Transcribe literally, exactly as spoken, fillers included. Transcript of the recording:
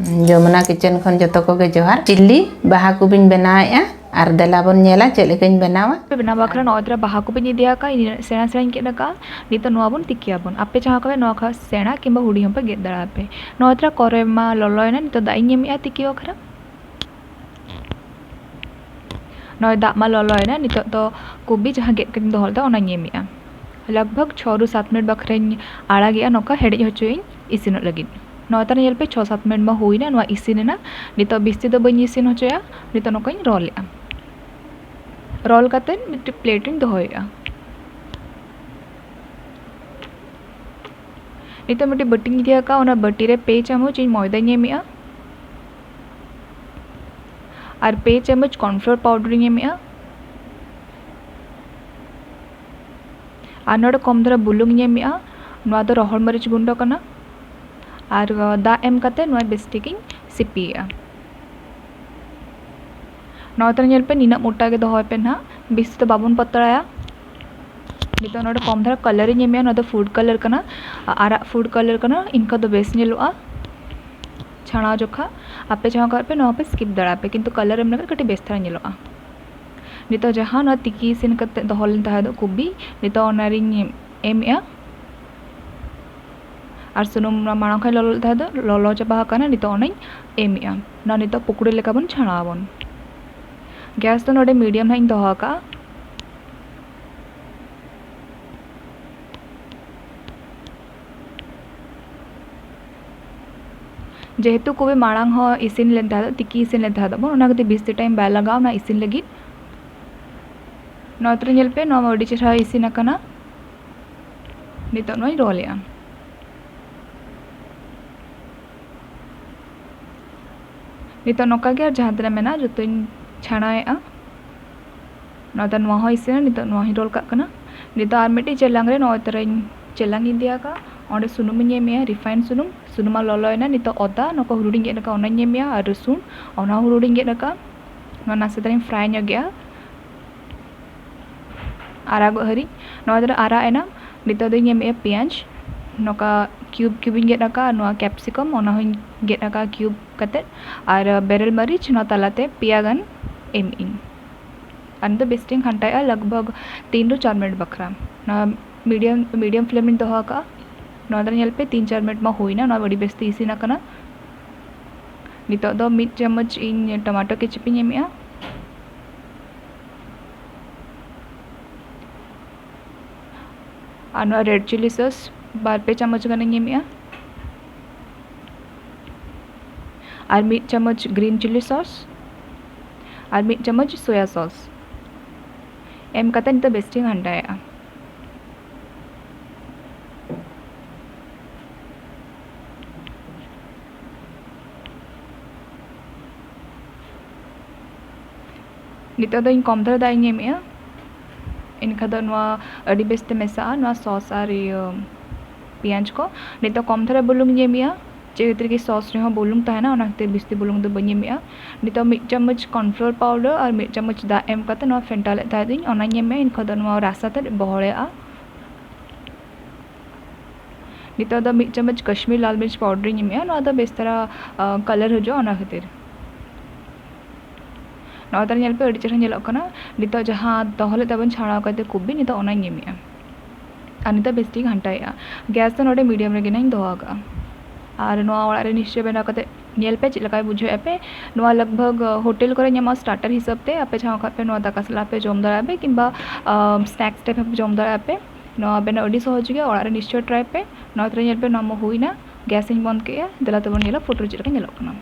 Jamuna kitchen ᱠᱷᱚᱱ ᱡᱚᱛᱚ ᱠᱚᱜᱮ ᱡᱚᱦᱟᱨ᱾ ᱪᱤᱞᱤ ᱵᱟᱦᱟ ᱠᱚᱵᱤᱧ ᱵᱮᱱᱟᱣᱮᱫᱼᱟ ᱟᱨ ᱫᱮᱞᱟ ᱵᱚᱱ ᱧᱮᱞᱟ ᱪᱮᱫ ᱞᱮᱠᱟᱧ ᱵᱮᱱᱟᱣᱟ᱾ ᱵᱮᱱᱟᱣ ᱵᱟᱠᱷᱨᱟ ᱱᱚᱜᱼᱚᱭ ᱛᱚᱨᱟ ᱵᱟᱦᱟ ᱠᱚᱵᱤᱧ ᱤᱫᱤ ᱟᱠᱟᱫᱼᱟ, ᱤᱧ ᱥᱮᱬᱟ ᱥᱮᱬᱟᱧ ᱜᱮᱫ ᱟᱠᱟᱫᱼᱟ᱾ ᱱᱤᱛᱚᱜ ᱱᱚᱣᱟ ᱵᱚᱱ ᱛᱤᱠᱤᱭᱟᱵᱚᱱ᱾ ᱟᱯᱮ ᱡᱟᱦᱟᱸ ᱠᱚᱨᱮ ᱱᱚᱣᱟ ᱠᱷᱚᱱ ᱥᱮᱬᱟ ᱠᱤᱝᱵᱟ ᱦᱩᱰᱤᱧ ᱦᱚᱸᱯᱮ ᱜᱮᱫ ᱫᱟᱲᱮᱭᱟᱜᱼᱟ ᱯᱮ᱾ ᱱᱚᱜᱼᱚᱭ ᱛᱚᱨᱟ ᱠᱚᱨᱮ ᱢᱟ ᱞᱚᱞᱚᱭᱮᱱᱟ, ᱱᱤᱛᱚᱜ ᱫᱟᱜ ᱤᱧ ᱮᱢᱮᱫᱼᱟ ᱛᱤᱠᱤ ᱵᱟᱠᱷᱨᱟ᱾ ᱱᱚᱜᱼᱚᱭ ᱫᱟᱜ ᱢᱟ ᱞᱚᱞᱚᱭᱮᱱᱟ, ᱱᱤᱛᱚᱜ ᱫᱚ ᱠᱚᱵᱤ ᱡᱟᱦᱟᱸ ᱜᱮᱫ ᱠᱟᱛᱮᱧ ᱫᱚᱦᱚ ᱞᱮᱫᱟ ᱚᱱᱟᱧ ᱮᱢᱮᱫᱼᱟ᱾ ᱞᱟᱜᱽ ᱵᱷᱟᱜᱽ ᱪᱷᱚ ᱨᱩ ᱥᱟᱛ ᱢᱤᱱᱤᱴ ᱵᱟᱠᱷᱨᱟᱧ ᱟᱲᱟᱜᱮᱜᱼᱟ ᱱᱚᱝᱠᱟ ᱦᱮᱰᱮᱡ ᱦᱚᱪᱚᱭᱟᱹᱧ ᱤᱥᱤᱱᱚᱜ ᱞᱟᱹᱜᱤᱫ᱾ ᱱᱚᱜᱼᱚᱭ ᱛᱟᱦᱞᱮ ᱧᱮᱞ ᱯᱮ ᱪᱷᱚ ᱥᱟᱛ ᱢᱤᱱᱤᱴ ᱢᱟ ᱦᱩᱭᱱᱟ, ᱱᱚᱣᱟ ᱤᱥᱤᱱ ᱮᱱᱟ᱾ ᱱᱤᱛᱚᱜ ᱵᱤᱥᱛᱤ ᱫᱚ ᱵᱟᱹᱧ ᱤᱥᱤᱱ ᱦᱚᱪᱚᱭᱟ, ᱱᱤᱛᱚᱜ ᱱᱚᱝᱠᱟᱧ ᱨᱳᱞᱮᱜᱼᱟ᱾ ᱨᱳᱞ ᱠᱟᱛᱮᱫ ᱢᱤᱫᱴᱮᱱ ᱯᱞᱮᱴ ᱨᱤᱧ ᱫᱚᱦᱚᱭᱮᱜᱼᱟ᱾ ᱱᱤᱛᱚᱜ ᱢᱤᱫᱴᱮᱱ ᱵᱟᱹᱴᱤᱧ ᱤᱫᱤ ᱟᱠᱟᱫᱼᱟ, ᱚᱱᱟ ᱵᱟᱹᱴᱤ ᱨᱮ ᱯᱮ ᱪᱟᱢᱚᱪ ᱤᱧ ᱢᱚᱭᱫᱟᱧ ᱮᱢᱮᱜᱼᱟ ᱟᱨ ᱯᱮ ᱪᱟᱢᱚᱪ ᱠᱚᱨᱱᱯᱷᱞᱳᱨ ᱯᱟᱣᱰᱟᱨᱤᱧ ᱮᱢᱮᱜᱼᱟ ᱟᱨ ᱱᱚᱰᱮ ᱠᱚᱢ ᱫᱷᱟᱨᱟ ᱵᱩᱞᱩᱝ ᱤᱧ ᱮᱢᱮᱜᱼᱟ᱾ ᱱᱚᱣᱟ ᱫᱚ ᱨᱚᱦᱚᱲ ᱢᱟᱹᱨᱤᱪ ᱜᱩᱸᱰᱟᱹ ᱠᱟᱱᱟ᱾ ᱟᱨ ᱫᱟᱜ ᱮᱢ ᱠᱟᱛᱮ ᱱᱚᱣᱟ ᱵᱮᱥ ᱴᱷᱤᱠ ᱤᱧ ᱥᱤᱯᱤᱭᱮᱜᱼᱟ᱾ ᱱᱚᱣᱟ ᱛᱚ ᱧᱮᱞ ᱯᱮ, ᱱᱤᱱᱟᱹᱜ ᱢᱚᱴᱟ ᱜᱮ ᱫᱚᱦᱚᱭ ᱯᱮ ᱱᱟᱦᱟᱜ, ᱵᱮᱥᱤ ᱫᱚ ᱵᱟᱵᱚᱱ ᱯᱟᱛᱲᱟᱭᱟ᱾ ᱱᱤᱛᱚᱜ ᱱᱚᱰᱮ ᱠᱚᱢ ᱫᱷᱟᱨᱟ ᱠᱟᱞᱟᱨ ᱤᱧ ᱮᱢᱮᱜᱼᱟ, ᱱᱚᱣᱟ ᱫᱚ ᱯᱷᱩᱰ ᱠᱟᱞᱟᱨ ᱠᱟᱱᱟ, ᱟᱨᱟᱜ ᱯᱷᱩᱰ ᱠᱟᱞᱟᱨ ᱠᱟᱱᱟ, ᱤᱱᱠᱟ ᱫᱚ ᱵᱮᱥ ᱧᱮᱞᱚᱜᱼᱟ ᱪᱷᱟᱲᱟᱣ ᱡᱚᱠᱷᱟ᱾ ᱟᱯᱮ ᱡᱟᱦᱟᱸ ᱠᱟᱜ ᱯᱮ, ᱱᱚᱣᱟ ᱯᱮ ᱥᱠᱤᱯ ᱫᱟᱲᱮᱭᱟᱜᱼᱟ ᱯᱮ, ᱠᱤᱱᱛᱩ ᱠᱟᱞᱟᱨ ᱮᱢ ᱞᱮᱠᱷᱟᱱ ᱠᱟᱹᱴᱤᱡ ᱵᱮᱥ ᱫᱷᱟᱨᱟ ᱧᱮᱞᱚᱜᱼᱟ᱾ ᱱᱤᱛᱚᱜ ᱡᱟᱦᱟᱸ ᱱᱚᱣᱟ ᱛᱤᱠᱤ ᱤᱥᱤᱱ ᱠᱟᱛᱮ ᱫᱚᱦᱚ ᱞᱮᱱ ᱛᱟᱦᱮᱸ ᱫᱚ ᱠᱚᱵᱤ, ᱱᱤᱛᱚᱜ ᱚᱱᱟ ᱨᱤᱧ ᱮᱢᱮᱜᱼᱟ᱾ ᱟᱨ ᱥᱩᱱᱩᱢ ᱢᱟᱲᱟᱝ ᱠᱷᱚᱱ ᱞᱚᱞᱚ ᱞᱮᱫ ᱛᱟᱦᱮᱸ ᱫᱚ ᱞᱚᱞᱚ ᱪᱟᱵᱟ ᱟᱠᱟᱱᱟ, ᱱᱤᱛᱚᱜ ᱚᱱᱟᱧ ᱮᱢᱮᱜᱼᱟ᱾ ᱱᱚᱣᱟ ᱱᱤᱛᱚᱜ ᱯᱩᱠᱲᱤ ᱞᱮᱠᱟ ᱵᱚᱱ ᱪᱷᱟᱲᱟᱣ ᱟᱵᱚᱱ᱾ ᱜᱮᱥ ᱫᱚ ᱱᱚᱰᱮ ᱢᱤᱰᱤᱭᱟᱢ ᱱᱟᱦᱟᱜ ᱤᱧ ᱫᱚᱦᱚ ᱟᱠᱟᱜᱼᱟ᱾ ᱡᱮᱦᱮᱛᱩ ᱠᱚᱵᱤ ᱢᱟᱲᱟᱝ ᱦᱚᱸ ᱤᱥᱤᱱ ᱞᱮᱱ ᱛᱟᱦᱮᱸ ᱫᱚ, ᱛᱤᱠᱤ ᱤᱥᱤᱱ ᱞᱮᱱ ᱛᱟᱦᱮᱸ ᱫᱚᱵᱚᱱ, ᱚᱱᱟ ᱠᱷᱟᱹᱛᱤᱨ ᱵᱮᱥᱤ ᱴᱟᱭᱤᱢ ᱵᱟᱭ ᱞᱟᱜᱟᱜᱼᱟ ᱚᱱᱟ ᱤᱥᱤᱱ ᱞᱟᱹᱜᱤᱫ᱾ ᱱᱚᱣᱟ ᱛᱚᱨᱟ ᱧᱮᱞ ᱯᱮ, ᱱᱚᱣᱟ ᱢᱟ ᱟᱹᱰᱤ ᱪᱮᱦᱨᱟ ᱤᱥᱤᱱ ᱟᱠᱟᱱᱟ᱾ ᱱᱤᱛᱚᱜ ᱱᱚᱣᱟᱧ ᱨᱳᱞᱮᱜᱼᱟ᱾ ᱱᱤᱛᱚᱜ ᱱᱚᱝᱠᱟ ᱜᱮ ᱟᱨ ᱡᱟᱦᱟᱸ ᱛᱤᱱᱟᱹᱜ ᱢᱮᱱᱟᱜᱼᱟ ᱡᱚᱛᱚᱧ ᱪᱷᱟᱲᱟᱣᱮᱜᱼᱟ᱾ ᱱᱚᱣᱟ ᱫᱚ, ᱱᱚᱣᱟ ᱦᱚᱸ ᱤᱥᱤᱱᱟ᱾ ᱱᱤᱛᱚᱜ ᱱᱚᱣᱟ ᱦᱚᱸᱧ ᱨᱳᱞ ᱠᱟᱜ ᱠᱟᱱᱟ᱾ ᱱᱤᱛᱚᱜ ᱟᱨ ᱢᱤᱫᱴᱤᱡ ᱪᱮᱞᱟᱝ ᱨᱮ ᱱᱚᱜᱼᱚᱭ ᱛᱚᱨᱟᱧ ᱪᱮᱞᱟᱝ ᱤᱧ ᱤᱫᱤ ᱟᱠᱟᱫᱼᱟ, ᱚᱸᱰᱮ ᱥᱩᱱᱩᱢᱤᱧ ᱮᱢᱮᱜᱼᱟ, ᱨᱤᱯᱷᱟᱭᱤᱱᱰ ᱥᱩᱱᱩᱢ᱾ ᱥᱩᱱᱩᱢ ᱢᱟ ᱞᱚᱞᱚᱭᱮᱱᱟ, ᱱᱤᱛᱚᱜ ᱟᱫᱟ ᱱᱚᱝᱠᱟ ᱦᱩᱰᱩᱲᱤᱧ ᱜᱮᱫ ᱟᱠᱟᱫ ᱚᱱᱟᱧ ᱮᱢᱮᱜᱼᱟ, ᱟᱨ ᱨᱟᱹᱥᱩᱱ ᱚᱱᱟ ᱦᱚᱸ ᱦᱩᱰᱩᱲᱤᱧ ᱜᱮᱫ ᱟᱠᱟᱫᱼᱟ᱾ ᱱᱚᱣᱟ ᱱᱟᱥᱮ ᱫᱷᱟᱨᱟᱧ ᱯᱷᱨᱟᱭ ᱧᱚᱜᱮᱜᱼᱟ᱾ ᱟᱨᱟᱜᱚᱜ ᱦᱟᱹᱨᱤᱡ᱾ ᱱᱚᱣᱟ ᱫᱚ ᱟᱨᱟᱜ ᱮᱱᱟ᱾ ᱱᱤᱛᱚᱜ ᱫᱚᱧ ᱮᱢᱮᱜᱼᱟ ᱯᱮᱸᱭᱟᱡᱽ᱾ ᱱᱚᱝᱠᱟ ᱠᱤᱭᱩᱵᱽ ᱠᱤᱭᱩᱵᱽ ᱤᱧ ᱜᱮᱫ ᱟᱠᱟᱫᱼᱟ᱾ ᱱᱚᱣᱟ ᱠᱮᱯᱥᱤᱠᱚᱢ, ᱚᱱᱟ ᱦᱚᱸᱧ ᱜᱮᱫ ᱟᱠᱟᱫᱼᱟ ᱠᱤᱭᱩᱵᱽ ᱠᱟᱛᱮᱫ᱾ ᱟᱨ ᱵᱮᱨᱮᱞ ᱢᱟᱹᱨᱤᱪ ᱱᱚᱣᱟ ᱛᱟᱞᱟᱛᱮ ᱯᱮᱭᱟ ᱜᱟᱱ ᱮᱢ ᱤᱧ᱾ ᱟᱨ ᱱᱤᱛᱚᱜ ᱵᱮᱥ ᱴᱷᱤᱠ ᱤᱧ ᱜᱷᱟᱱᱴᱟᱭᱮᱫᱼᱟ, ᱞᱟᱜᱽ ᱵᱷᱟᱜᱽ ᱛᱤᱱ ᱨᱩ ᱪᱟᱨ ᱢᱤᱱᱤᱴ ᱵᱟᱠᱷᱨᱟ᱾ ᱱᱚᱣᱟ ᱢᱤᱰᱤᱭᱟᱢ ᱢᱤᱰᱤᱭᱟᱢ ᱯᱷᱞᱮᱢ ᱨᱤᱧ ᱫᱚᱦᱚ ᱟᱠᱟᱫᱼᱟ᱾ ᱱᱚᱣᱟ ᱫᱚ ᱧᱮᱞ ᱯᱮ, ᱛᱤᱱ ᱪᱟᱨ ᱢᱤᱱᱤᱴ ᱢᱟ ᱦᱩᱭᱱᱟ, ᱱᱚᱣᱟ ᱟᱹᱰᱤ ᱵᱮᱥ ᱛᱮ ᱤᱥᱤᱱ ᱟᱠᱟᱱᱟ᱾ ᱱᱤᱛᱚᱜ ᱫᱚ ᱢᱤᱫ ᱪᱟᱢᱚᱪ ᱤᱧ ᱴᱚᱢᱟᱴᱳ ᱠᱮᱪᱟᱯ ᱤᱧ ᱮᱢᱮᱜᱼᱟ᱾ ᱟᱨ ᱱᱚᱣᱟ ᱨᱮᱰ ᱪᱤᱞᱤ ᱥᱚᱥ ᱵᱟᱨ ᱯᱮ ᱪᱟᱢᱚᱪ ᱜᱟᱱᱤᱧ ᱮᱢᱮᱜᱼᱟ᱾ ᱟᱨ ᱢᱤᱫ ᱪᱟᱢᱚᱪ ᱜᱨᱤᱱ ᱪᱤᱞᱤ ᱥᱚᱥ ᱟᱨ ᱢᱤᱫ ᱪᱟᱢᱚᱪ ᱥᱚᱭᱟ ᱥᱚᱥ ᱮᱢ ᱠᱟᱛᱮ ᱱᱤᱛᱚᱜ ᱵᱮᱥ ᱴᱷᱤᱠ ᱜᱷᱟᱱᱴᱟᱭᱮᱜᱼᱟ᱾ ᱱᱤᱛᱚᱜ ᱫᱚ ᱤᱧ ᱠᱚᱢ ᱫᱷᱟᱨᱟ ᱫᱟᱜ ᱤᱧ ᱮᱢᱮᱜᱼᱟ, ᱮᱱᱠᱷᱟᱱ ᱫᱚ ᱱᱚᱣᱟ ᱟᱹᱰᱤ ᱵᱮᱥ ᱛᱮ ᱢᱮᱥᱟᱜᱼᱟ, ᱱᱚᱣᱟ ᱥᱚᱥ ᱟᱨ ᱤᱭᱟᱹ ᱯᱮᱸᱭᱟᱡᱽ ᱠᱚ᱾ ᱱᱤᱛᱚᱜ ᱠᱚᱢ ᱫᱷᱟᱨᱟ ᱵᱩᱞᱩᱝ ᱤᱧ ᱮᱢᱮᱜᱼᱟ, ᱡᱮ ᱠᱷᱟᱹᱛᱤᱨ ᱜᱮ ᱥᱚᱥ ᱨᱮᱦᱚᱸ ᱵᱩᱞᱩᱝ ᱛᱟᱦᱮᱱᱟ, ᱚᱱᱟ ᱠᱷᱟᱹᱛᱤᱨ ᱵᱤᱥᱛᱤ ᱵᱩᱞᱩᱝ ᱫᱚ ᱵᱟᱹᱧ ᱮᱢᱮᱜᱼᱟ᱾ ᱱᱤᱛᱚᱜ ᱢᱤᱫ ᱪᱟᱢᱚᱪ ᱠᱚᱨᱱᱯᱷᱞᱳᱨ ᱯᱟᱣᱰᱟᱨ ᱟᱨ ᱢᱤᱫ ᱪᱟᱢᱚᱪ ᱫᱟᱜ ᱮᱢ ᱠᱟᱛᱮ ᱱᱚᱣᱟ ᱯᱷᱮᱱᱴᱟᱞᱮᱫ ᱛᱟᱦᱮᱸᱫ ᱤᱧ, ᱚᱱᱟᱧ ᱮᱢᱮᱜᱼᱟ, ᱮᱱᱠᱷᱟᱱ ᱫᱚ ᱱᱚᱣᱟ ᱨᱟᱥᱟ ᱛᱮᱫ ᱵᱚᱦᱚᱲᱮᱜᱼᱟ᱾ ᱱᱤᱛᱚᱜ ᱫᱚ ᱢᱤᱫ ᱪᱟᱢᱚᱪ ᱠᱟᱥᱢᱤᱨ ᱞᱟᱞ ᱢᱤᱨᱪ ᱯᱟᱣᱰᱟᱨ ᱤᱧ ᱮᱢᱮᱜᱼᱟ, ᱱᱚᱣᱟ ᱫᱚ ᱵᱮᱥ ᱫᱷᱟᱨᱟ, ᱟ, ᱠᱟᱞᱟᱨ ᱦᱤᱡᱩᱜᱼᱟ, ᱚᱱᱟ ᱠᱷᱟᱹᱛᱤᱨ᱾ ᱱᱚᱣᱟ ᱫᱚ ᱧᱮᱞ ᱯᱮ, ᱟᱹᱰᱤ ᱪᱮᱦᱨᱟ ᱧᱮᱞᱚᱜ ᱠᱟᱱᱟ᱾ ᱱᱤᱛᱚᱜ ᱡᱟᱦᱟᱸ ᱫᱚᱦᱚ ᱞᱮᱫ ᱛᱟᱵᱚᱱ ᱪᱷᱟᱲᱟᱣ ᱠᱟᱛᱮ ᱠᱚᱯᱤ, ᱱᱤᱛᱚᱜ ᱚᱱᱟᱧ ᱮᱢᱮᱜᱼᱟ᱾ ᱟᱨ ᱱᱤᱛᱚᱜ ᱵᱮᱥ ᱴᱷᱤᱠ ᱜᱷᱟᱱᱴᱟᱭᱮᱜᱼᱟ᱾ ᱜᱮᱥ ᱫᱚ ᱱᱚᱰᱮ ᱢᱤᱰᱤᱭᱟᱢ ᱨᱮᱜᱮ ᱱᱟᱜ ᱤᱧ ᱫᱚᱦᱚ ᱟᱠᱟᱜᱼᱟ᱾ ᱟᱨ ᱱᱚᱣᱟ ᱚᱲᱟᱜ ᱨᱮ ᱱᱤᱥᱪᱚᱭ ᱵᱮᱱᱟᱣ ᱠᱟᱛᱮ ᱧᱮᱞ ᱯᱮ ᱪᱮᱫ ᱞᱮᱠᱟᱭ ᱵᱩᱡᱷᱟᱹᱣᱮᱫᱼᱟ ᱯᱮ᱾ ᱱᱚᱣᱟ ᱞᱟᱜᱽ ᱵᱷᱟᱜᱽ, ᱟ, ᱦᱳᱴᱮᱞ ᱠᱚᱨᱮ ᱧᱟᱢᱚᱜᱼᱟ ᱥᱴᱟᱨᱴᱟᱨ ᱦᱤᱥᱟᱹᱵ ᱛᱮ᱾ ᱟᱯᱮ ᱡᱟᱦᱟᱸ ᱠᱷᱟᱡ ᱯᱮ ᱱᱚᱣᱟ ᱫᱟᱠᱟ ᱥᱟᱞᱟᱜ ᱯᱮ ᱡᱚᱢ ᱫᱟᱲᱮᱭᱟᱜᱼᱟ ᱯᱮ, ᱠᱤᱝᱵᱟ, ᱟ, ᱥᱱᱮᱠᱥ ᱴᱟᱭᱤᱯ ᱦᱚᱸ ᱡᱚᱢ ᱫᱟᱲᱮᱭᱟᱜᱼᱟ ᱯᱮ᱾ ᱱᱚᱣᱟ ᱵᱮᱱᱟᱣ ᱟᱹᱰᱤ ᱥᱚᱦᱚᱡᱽ ᱜᱮᱭᱟ, ᱚᱲᱟᱜ ᱨᱮ ᱱᱤᱥᱪᱚᱭ ᱴᱨᱟᱭ ᱯᱮ᱾ ᱱᱚᱣᱟ ᱛᱟᱦᱞᱮ ᱧᱮᱞ ᱯᱮ, ᱱᱚᱣᱟ ᱢᱟ ᱦᱩᱭᱱᱟ, ᱜᱮᱥ ᱤᱧ ᱵᱚᱱᱫ ᱠᱮᱜᱼᱟ᱾ ᱫᱮᱞᱟ ᱛᱮᱵᱚᱱ ᱧᱮᱞᱟ ᱯᱷᱳᱴᱳ ᱨᱮ ᱪᱮᱫ ᱞᱮᱠᱟ ᱧᱮᱞᱚᱜ ᱠᱟᱱᱟ᱾